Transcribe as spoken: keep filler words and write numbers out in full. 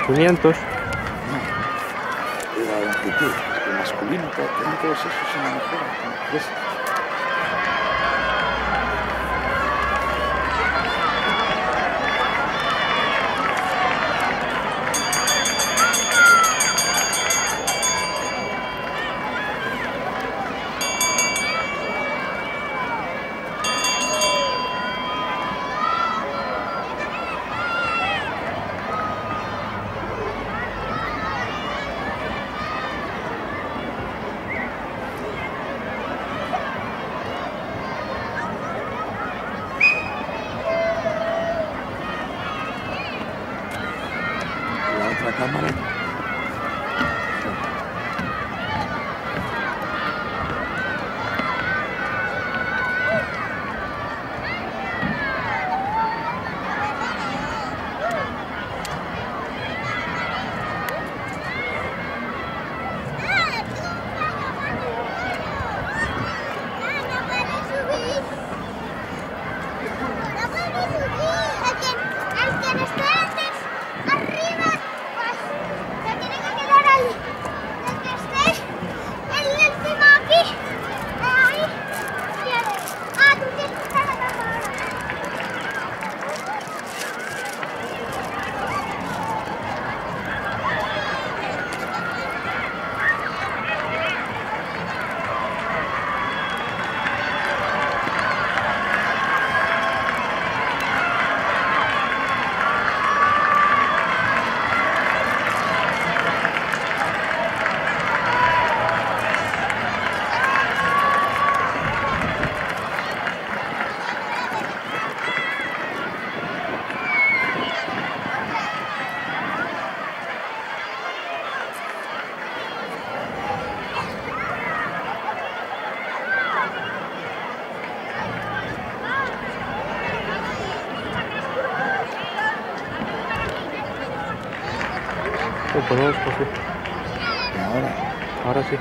Quinientos. No. Era longitud, el masculino, que tiene todos esos en la mejora. ¿Ves? La otra cámara. Arriba, pues, se tiene que quedar ahí. El que esté en la última aquí, ahí, quiere. Ah, tú tienes que estar acá ahora. Lo ponemos así. Ahora. Ahora sí.